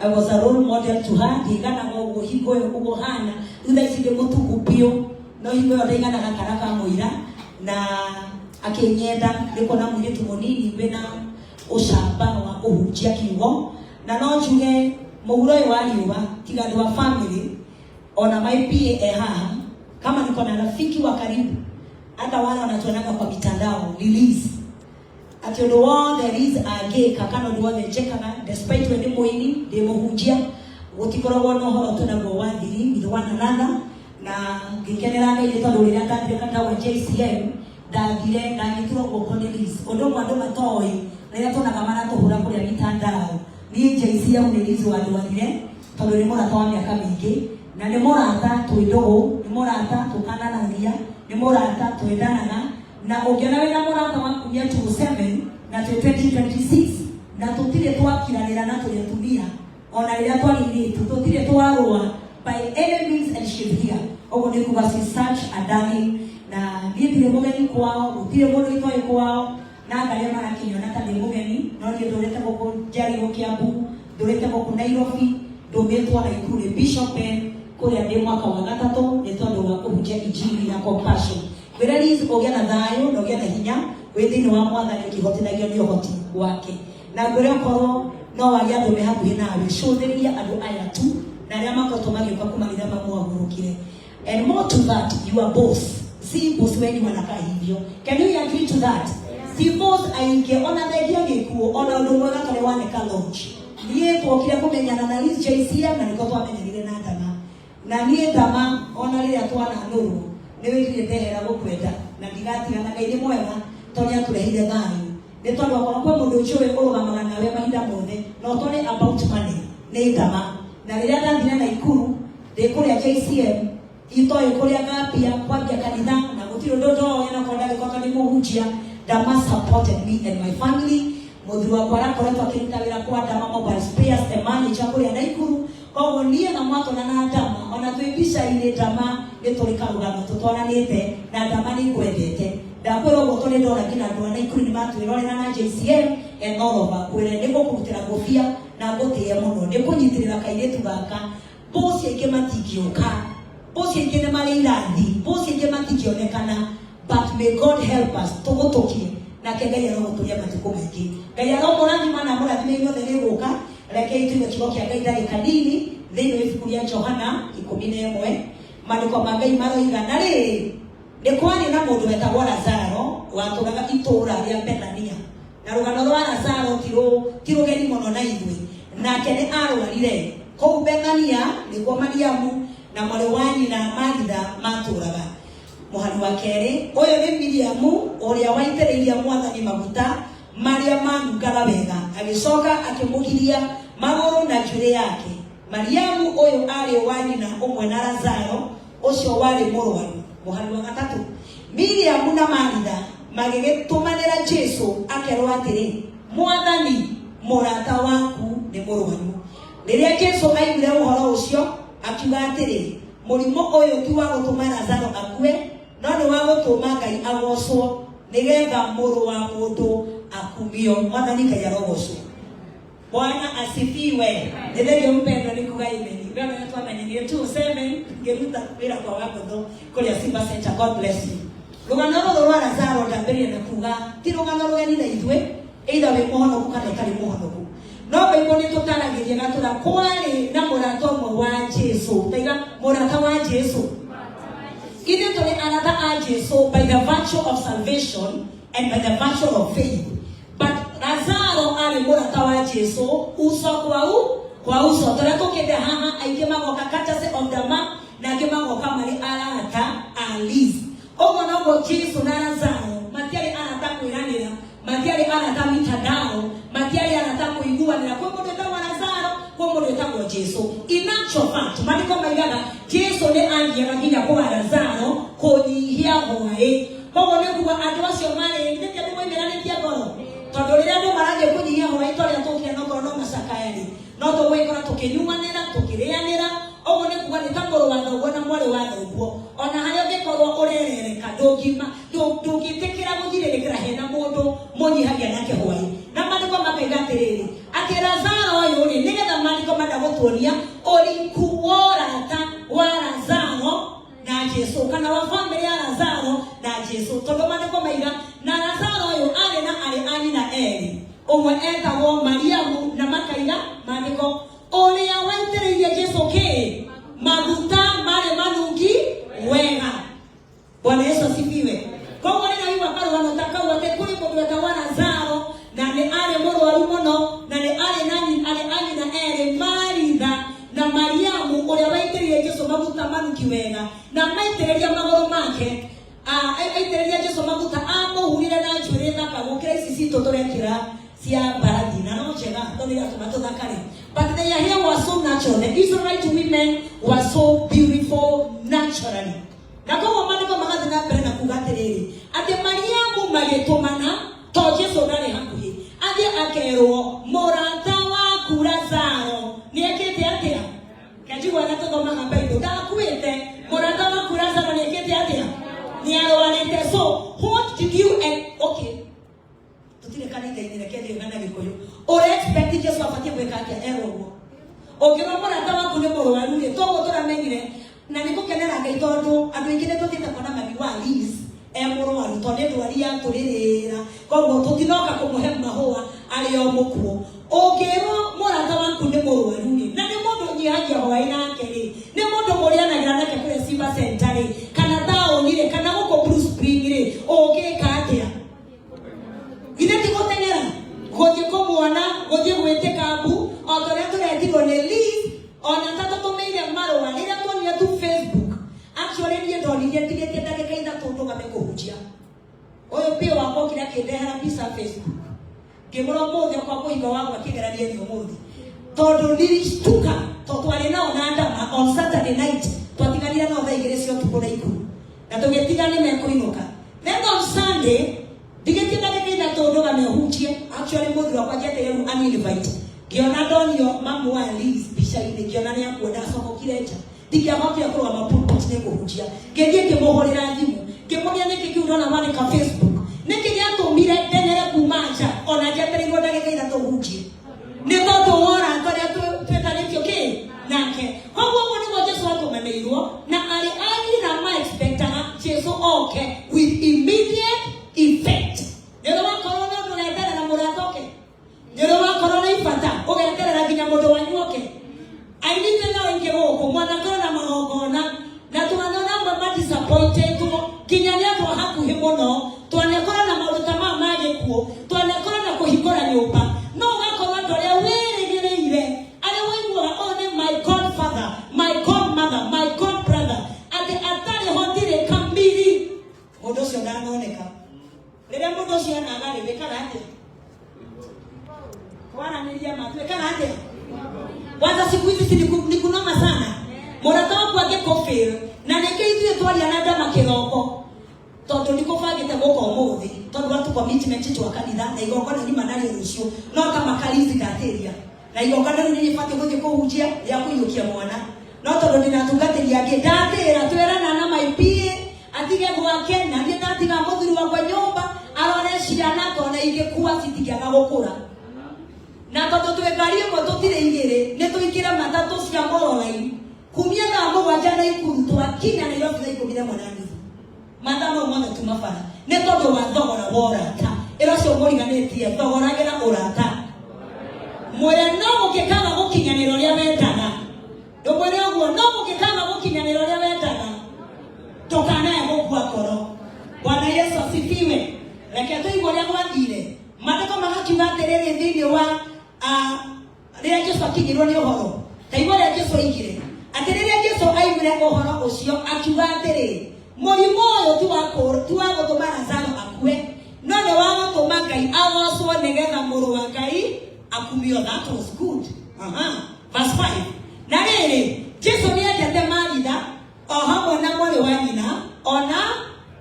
I was a role model to her. Ndiganaga ũguo hingo ĩyo ũguo hana. Rĩu thaa ici ndĩ mũtungu biũ, no hingo ĩyo ndaiganaga kara ka mũira na akĩnyenda nĩ kuona mũirĩtu mũnini wĩna ũcamba wa kũhunjia kiugo. Na no njuge mũhuro ũyũ wa riũa tiga andũ a family ona my PA e haha, kama niko na rafiki wa karibu, hata wale wanatuonaga kwa mitandao ni Liz, atĩ ũndũ wothe Liz angĩka kana ũndũ wothe njĩkaga, despite we nĩ mũini, ndĩ mũhunjia, gũtikoragwo na ũhoro twĩnaguo wa thiri with one another. Na ngĩkenera Ngai nĩ tondũ rĩrĩa ndathire kanitha wa JCM, ndathire ndanyitirwo guoko nĩ Liz. Ũndũ ũmwe andũ matoĩ, rĩrĩa tuonaga maratũhũra kũrĩa mitandao, niĩ JCM nĩ Liz wandwarire, tondũ nĩ mũrata wa mĩaka mĩingĩ, na nĩ mũrata twĩ ndũgũ, nĩ mũrata tũkananagia, nĩ mũrata twendanaga. Na ũngĩona wĩna mũrata wa kumia 27 na twĩ 2026 na tũtirĩ twakiranĩra na tũrĩ atumia, ona rĩrĩa twarĩ airĩtu tũtirĩ twarũa by any means, and she's here. Ũguo nĩ kuga she's such a darling, na niĩ ndirĩ mũgeni kwao, gũtirĩ mũndũ itoĩ kwao, na ngarĩa marakĩnyona ta ndĩ mũgeni, no niĩ ndũrĩte gũkũ Njario Kiambu, ndũrĩte gũkũ Nairobi, ndũmĩtwo Naikuru nĩ Bishop Ben kũrĩa ndĩ mwaka wa gatatũ nĩ tondũ wa kũhunjia injili ya compassion. Ngwĩra Liz, ũgĩe na thayũ na ũgĩe na hinya wĩ thĩinĩ wa Mwathani ũkĩhotithagio nĩ ũhoti wake. Na ngwĩre okorwo no wage andũ me hakuhĩ nawe, cũthĩrĩria andũ aya tu na arĩa makoretwo magĩũka kuma rĩrĩa mamwagũrũkire. And more to that, your boss, si boss wenyu wanakaa hivyo. Can we agree to that? Si boss aingĩ ona thengia gĩkuũ, ona ũndũ mwega tũrĩ waneka launch. Niĩ twokire kũmenyana na Liz JCM na nĩko twamenyanire na Ndama. Na niĩ Ndama ona rĩrĩa twananũrwo nĩ wĩrire ndehera gũkwenda na ndigatigana. Ngai nĩ mwega tondũ nĩ atũreheire thayũ, nĩ tondũ akorwo kwĩ mũndũ njũĩ ũrũgamaga nawe mahinda mothe, not only about money, nĩ Ndama. Na rĩrĩa ndathire Naikuru ndĩ kũrĩa JCM, itoĩ kũrĩa ngambia kwambia kanitha na gũtirĩ ũndũ ndoĩ, na korwo ndagĩkorwo nĩ mũhunjia, Ndama supported me and my family. Mũthuri wakwa arakoretwo akĩruta wĩra kwa Ndama Mobile Spares, the manager kũrĩa Naikuru. Koguo niĩ na mwatona na Ndama ona twĩ mbica-inĩ, Ndama nĩ tũrĩ karũgano tũtwaranĩte na Ndama nĩ ngwendete. Ndakwĩra ũguo tondũ ndona nginya andũ a Naikuru nĩ matwĩrorera na JCM and all over. Ngwĩre nĩ ngũkũrutĩra ngũbia na ngũtĩe mũno nĩ kũnyitĩrĩra kairĩtu gaka. Bosi aingĩ matingĩũka, bosi aingĩ nĩ marĩ irathi, bosi aingĩ matingĩonekana, but may God help us tũgũtũkie nake Ngai arogũtũria matukũ maingĩ. Ngai aromũrathima na mũrathime inyuothe. Nĩ gũka rekei tuigue kiugo kĩa Ngai ndagĩka nini thĩinĩ wa ibuku rĩa Johana 11. Maandĩko ma Ngai maroiga, na rĩrĩ, nĩ kwarĩ na mũndũ wetagwo Lazaro watũraga itũũra rĩa Bethania. Na rũgano rwa Lazaro ti rũgeni mũno na ithuĩ. Nake nĩ arwarire. Kũu Bethania nĩkuo Mariamu na mwarĩ wa nyina Maritha matũraga. Mũhari wa kerĩ, ũyũ nĩ Miriamu ũrĩa waitĩrĩirie Mwathani maguta marĩa manungaga wega, agĩcoka akĩmũgiria magũrũ na njuĩrĩ yake. Mariamu ũyũ aarĩ wa nyina ũmwe na Lazaro ũcio warĩ mũrwaru. Mũhari wa gatatũ, Miriamu na Maritha magĩgĩtũmanĩra Jesu akerwo atĩrĩ, "Mwathani, mũrata waku nĩ mũrwaru." Rĩrĩa Jesu aiguire ũhoro ũcio, akiuga atĩrĩ, "Mũrimũ ũyũ ti wa gũtũma Lazaro akue, no nĩ wa gũtũma Ngai agocwo, nĩgetha Mũrũ wa Mũndũ akumio." Mwathani Ngai arogocwo. Bwana asifiwe. Nĩ mpendwa, nĩ kuga amen. Wewe na twamenyanire 27 ngĩruta wĩra kwa Wangũthũ kũrĩa Simba Center. God bless you. Rũgano rũrũ rwa Lazaro ndambĩrĩria na kuga ti rũgano rũgeni na ithuĩ, either wĩ mũhonoku kana ũtarĩ mũhonoku. No Bible nĩ tũtaragĩria gatũra kwarĩ na mũrata ũmwe wa Jesu. Taiga mũrata wa Jesu. Ithuĩ tũrĩ arata a Jesu by the virtue of salvation and by the virtue of faith. But Lazaro arĩ mũrata wa Jesu uso kwa u kwa uso. Tũrĩa tũkĩte haha, aingĩ magoka courtesy of the man na angĩ magoka marĩ arata a Liz. Ũguo noguo Jesu na Lazaro matiarĩ arata kwĩranĩra, matiarĩ arata mitandao, matiarĩ arata kũiguanĩra. Kwĩ mũndũ wĩtagwo Lazaro, kwĩ mũndũ wĩtagwo Jesu. In actual fact, maandĩko maigaga Jesu nĩ athiaga nginya kwa Lazaro kũnyihia hwaĩ. Koguo nĩ kuga andũ acio marĩ githĩ ti andũ moimĩranĩtie ngoro, tondũ rĩrĩa andũ marathiĩ kũnyihia hwaĩ, tũrĩa tũkire nokorwo no macakaya rĩ, no tũgwĩkora tũkĩnyuanĩra, tũkĩrĩanĩra. Ũguo nĩ kuga nĩ ta mũrũ wa thoguo na mwarĩ wa thoguo. Ona harĩa ũngĩkorwo ũrerereka, ndũngima ndũngĩtĩkĩra gũthirĩrĩkĩra hena mũndũ mũnyihagia nake hwaĩ. Na maandĩko makaiga atĩrĩrĩ, atĩ Lazaro ũyũ rĩ, nĩgetha maandĩko manda gũtuonia ũriku wa ũrata wa Lazaro na Jesu, kana wa famĩlĩ ya Lazaro na Jesu, tondũ maandĩko maiga na Lazaro ũyũ arĩ na arĩ a nyina erĩ, ũmwe etagwo Mariamu, na makaiga maandĩko ũrĩa waitĩrĩirie Jesu kĩ maguta marĩ manungi wega. Bwana Yesu asifiwe. Koguo rĩrĩa waigua karũgano ta kau atĩ kũrĩ mũndũ wetagwo Lazaro na nĩ arĩ mũrwaru mũno na nĩ arĩ na arĩ a nyina erĩ, Maritha na Mariamu, ũrĩa waitĩrĩirie Jesu maguta manungi wega na maitĩrĩria magũrũ make, aitĩrĩria Jesu maguta, amũhurire na njuĩrĩ thaka gũkĩra ici citũ tũrekĩra cia mbarathi, na no njega tondũ iratũma tũthakare. But their hair was so natural. The Israelite women were so beautiful naturally. Na koguo maandĩko magathiĩ na mbere na kuga atĩrĩrĩ, atĩ Mariamu magĩtũmana, to Jesu ndarĩ hakuhĩ, athiĩ akerwo, mũrata waku Lazaro nĩ ekĩte atĩa? Kanjigua na tũthomaga Bible, ndakuĩte. Mũrata waku Lazaro nĩ ekĩte atĩa? Nĩ arwarĩte. So what did you, okay, tutire kanitha-inĩ, reke thiĩ na Gĩkũyũ. Ũrĩa expect Jesu abatiĩ gwĩka atĩa erwo ũguo? Ũngĩrwo mũrata waku nĩ mũrwaru rĩ, toguo tũramenyire na nĩ gũkenera Ngai, tondũ andũ aingĩ nĩ tũthiĩte kuona mami wa Liz e mũrwaru, tondũ nĩ ndwari ya tũrĩrĩra, koguo tũtinoka kũmũhe mahũa arĩ o mũkuũ. Ũngĩrwo mũrata waku nĩ mũrwaru rĩ, na nĩ mũndũ ũnyihagia hwaĩ nake rĩ, nĩ mũndũ mũrĩanagĩra nake kũrĩa Simba Center rĩ, kana taũni rĩ, kana gũkũ Blue Spring rĩ, ũngĩka atĩa? Githĩ ti gũteng'era gũthiĩ kũmuona, gũthiĩ gwĩtĩka mbu, o ta ũrĩa tũretirwo nĩ Liz, ona tatũtũmĩire marũa rĩrĩa tuonire tu Facebook? Actually, niĩ ndonirie ndigĩtie ndagĩka 3 ndũgame kũhunjia. Ũyũ pia wakwa okire akĩndehera mbica Facebook, ngĩmũra ũmũthĩ okwa mũhingo wakwa kĩgeranie nĩ ũmũthĩ, tondũ nilishtuka, to twarĩ nao na ndama on Saturday night, twatiganire nao thaa 2 cia ũtukũ na ikuru, na tũgĩtiga nĩ mekũinũka. Then on Sunday, ndigĩtie ndagĩka 3 ndũgame hunjie, actually mũthuri wakwa njeteire rĩu ani invite, ngĩona ndonio mamu wa Liz mbica-inĩ, ngĩona nĩ akuo. Ndacokokire nja, ndingĩahotire kũrũgama pulpit nĩ kũhunjia. Ngĩthiĩ ngĩmũhũrĩra thimũ, ngĩmũria, nĩkĩ kĩu ndona wandĩka Facebook? Nĩkĩ gĩatũmire ndeng'ere kuma nja ona njetereirwo ndagĩka 3 hunjie? Nĩ tondũ wa ũrata ũrĩa twĩtanĩtio kĩ nake. Koguo ũguo nĩguo Jesu atũmanĩirwo na arĩ a nyina ma-expectaga Jesu oke with immediate effect. Nĩ ũrĩ wakorwo na ũndũ ũgeterera mũrata oke? Nĩ ũrĩ wakorwo na ibata ũgeterera nginya mũndũ wanyu oke? Aini twĩna aingĩ gũkũ mwanakorwo na magongona, na twanona amwe madisappointĩtwo nginya nĩ andũ a hakuhĩ mũno. Twanakorwo na maũndũ ta maya ma gĩkuũ, twanakorwo na kũhingũra nyũmba, no ũgakorwo andũ arĩa wĩrĩgĩrĩire, arĩa waiguaga ũyũ nĩ my godfather, my godmother, my godbrother, atĩ atarĩ ho ndirĩ kamiri, mũndũ ũcio ndanoneka. Rĩrĩa mũndũ ũcio anaga rĩ, wĩkaga atĩa? Twaranĩria ma, twĩkaga atĩa? Kwanza siku hizi si ni kunoma sana. Mũrata waku angĩkũfail, na nĩkĩo ithuĩ twaria na ndama kĩroko, tondũ nĩ kũbangĩte gũka ũmũthĩ, tondũ wa tũ commitment twa kanitha na igongona nyuma narĩo rũciũ, no ta makarizi ndatĩria na igongona rĩu nĩ batiĩ gũthiĩ kũhunjia rĩa kũiyũkia mwana, no tondũ ndĩnatungatĩria angĩ, ndatĩra twerana na my PA atige gwake, na niĩ ndatiga mũthuri wakwa nyũmba arore ciana, tondũ ingĩkua citingĩaga gũkũra, na tondũ twĩ ngari ĩmwe, tũtirĩ igĩrĩ, nĩ tũingĩre matatũ cia Moroline kumia thaa 7 na Ikuru, twakinya Nairobi thaa 11:30. Mathaa mau mothe tuma bara nĩ tondũ wa thogora wa ũrata. Ĩra ũcio mũriganĩtie, thogoragĩra ũrata. Mwĩre, no gũngĩkaga gũkinyanĩra ũrĩa wendaga, ndũmwĩre ũguo, no gũngĩkaga gũkinyanĩra ũrĩa wendaga, ndũkanae gũkua ngoro. Bwana Yesu asifiwe. Reke tũigue ũrĩa gwathire. Maandĩko magakiuga atĩrĩrĩ, thĩinĩ wa rĩrĩa Jesu akinyirwo nĩ ũhoro, taigua ũrĩa Jesu oigire, atĩ rĩrĩa Jesu aiguire ũhoro ũcio, akiuga atĩrĩ, mũrimũ ũyũ ti wa gũtũma Lazaro akue, no nĩ wa gũtũma Ngai agocwo, nĩgetha mũrũ wa Ngai akumio. That was good. Aha. Verse 5: na rĩrĩ, Jesu nĩ endete Maritha o hamwe na mwarĩ wa nyina ona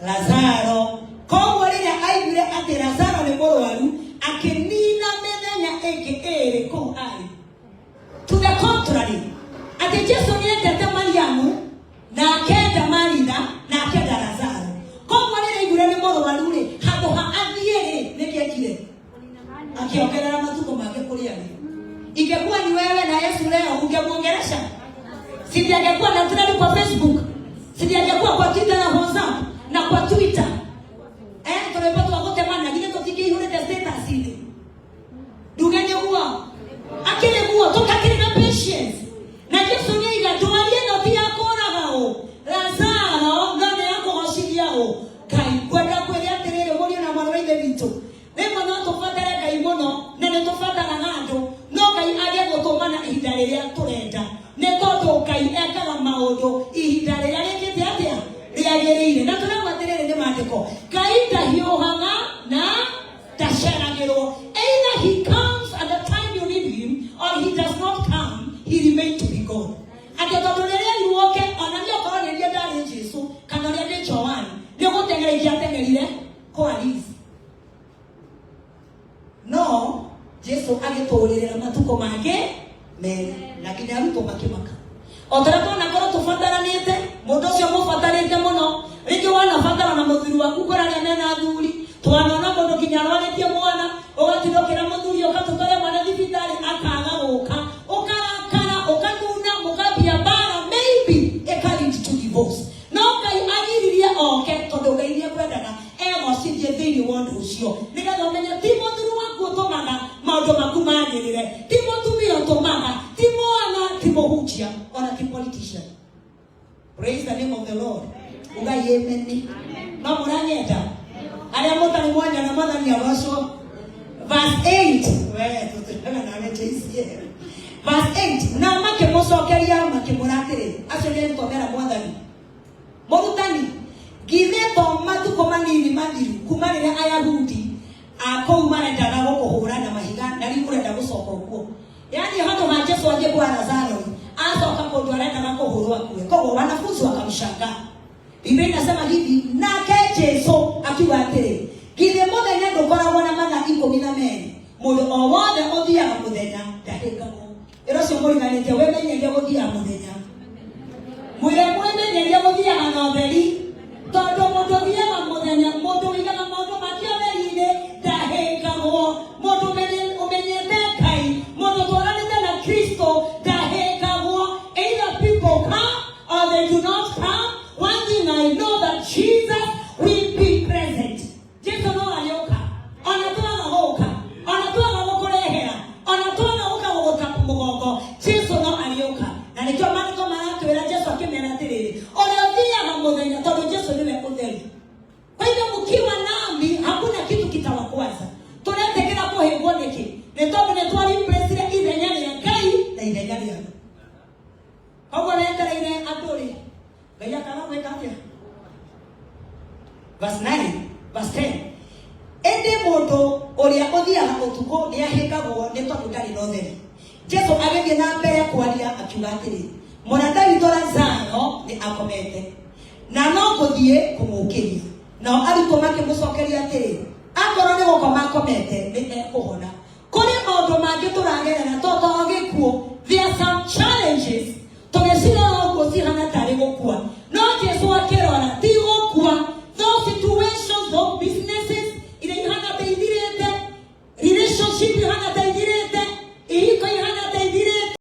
Lazaro. Koguo rĩrĩa aiguire atĩ Lazaro nĩ mũrwaru, akĩnina mĩthenya ĩngĩ 2 kũu arĩ. To the contrary, atĩ Jesu nĩ endete Mariamu na akenda Maritha na akenda Lazaro, koguo rĩrĩa aiguire nĩ mũrwaru rĩ, handũ ha athiĩ rĩ, nĩkĩ ekire? Akĩongerera matukũ make kũrĩa arĩ. Ingekuwa ni wewe na Yesu leo, Ungemuongelesha? Si ndiye angekuwa na trend kwa Facebook? Si ndiye angekuwa kwa Twitter na WhatsApp na kwa Twitter? Eh, tũrwĩmbo twa gũtemana githĩ tũtingĩihũrĩte status-inĩ? Nduge nĩguo akĩrĩ guo tũtakĩrĩ na patience. Na Jesu nĩ aiga ndwari ĩno ti ya kũraga ũ Lazaro, no nĩ ya kũgocithia ũ Ngai. Ngwenda kwĩre atĩrĩrĩ, mũriũ na mwarĩ wa ithe witũ, rĩmwe no tũbatare Ngai mũno na nĩ tũbataraga andũ, no Ngai age gũtũmana ihinda rĩrĩa tũrenda, nĩ tondũ Ngai ekaga maũndũ ihinda rĩrĩa rĩkĩte atĩa rĩagĩrĩire. Na tũrauga atĩrĩrĩ nĩ maandĩko, Ngai ndahiũhaga na ndaceragĩrwo. Either he comes at the time you need him or he does not come, he remain to be God. Atĩ tondũ rĩrĩa iruoke, ona niĩ okorwo nĩ niĩ ndarĩ Jesu kana ũrĩa ndĩ Joan, nĩ ũgũteng'era ingĩateng'erire kwa Liz. No Jesu agĩtũrĩrĩra matukũ mangĩ merĩ na nginya arutwo makĩmaka. O ta ũrĩa twanakorwo tũbataranĩte, mũndũ ũcio mũbatarĩte mũno, rĩngĩ wanabatara na mũthuri waku, kũrĩ arĩa mena athuri, twanona mũndũ nginya arwarĩtie mwana, ũgatinda ũkĩra mũthuri ũka tũtware mwana thibitarĩ, akaga gũka, ũkarakara, ũkanuna, mũkambia mbara, maybe ĩka lead to divorce. No Ngai agiririe oke tondũ Ngai nĩ ekwendaga egocithie thĩinĩ wa ũndũ ũcio, nĩgetha ũmenye ti mũthuri waku ũtũmaga maũndũ maku magĩrĩre, ti mũtumia ũtũmaga, ti mwana, ti mũhunjia, ona ti politician. Praise the name of the Lord. Ugai amen. No mũranyenda arĩa mũtarĩ mwanya na Mwathani agocwo. Verse 8, we tũtiraga nawe JCM. Verse 8, na makĩmũcokeria makĩmũra atĩrĩ, acio nĩ arutwo mera Mwathani, Mũrutani, githĩ to matukũ manini mathiru kuma rĩrĩa Ayahudi a kũu marendaga gũkũhũra na mahiga, na rĩu ũrenda gũcoka ũguo? Yaani handũ ha Jesu athiĩ kwa Lazaro, acoka kũndũ arendaga kũhũrwo akue. Koguo wanafunzi wakamshangaa. Biblia inasema hivi, nake Jesu akiuga atĩrĩ, githĩ mũthenya ndũkoragwo na mathaa 12? Mũndũ o wothe ũthiaga mũthenya ndahĩngagwo. Ĩra ũcio mũriganĩtie, wĩmenyerie gũthiaga mũthenya. Mwĩre mwĩmenyerie gũthiaga na ũtheri, tondũ mũndũ ũthiaga mũthenya, mũndũ ũigaga maũndũ make ũtheri-inĩ ndahĩngagwo. Mũndũ ũmenyete Ngai, mũndũ ũtwaranĩte na Kristo ndahĩngagwo. Either people come or they do not come, one thing I know, that Jesus will be present. Jesu no arĩũka, ona twaga gũka, ona twaga gũkũrehera, ona twaga gũka gũgũka mũgongo, Jesu no arĩũka. Na nĩkĩo maandĩko maratwĩra, Jesu akĩmera atĩrĩrĩ, ũrĩa ũthiaga mũthenya, tondũ Jesu nĩwe ũtheri. Kwa hivyo mkiwa nami hakuna kitu kitawakwaza. Tũretĩkĩra kũhĩngwo nĩkĩ? Nĩ tondũ nĩ twareplaceire ithenya rĩa Ngai na ithenya rĩa andũ. Koguo wetereire andũ rĩ, Ngai akaga gwĩka atĩa? Verse 9, verse 10, ĩndĩ mũndũ ũrĩa ũthiaga ũtukũ nĩ ahĩngagwo, nĩ tondũ ndarĩ na ũtheri. Jesu agĩthiĩ na mbere kwaria akiuga atĩrĩ, mũrata witũ Lazaro nĩ akomete, na no ngũthiĩ kũmũũkĩria. Nao arutwo makĩmũcokeria atĩrĩ, akorwo nĩ gũkoma akomete, nĩ ekũhona. Kũrĩ maũndũ mangĩ tũragerera to to gĩkuũ. There are some challenges tũgĩcirora ũguo cihana tarĩ gũkua, no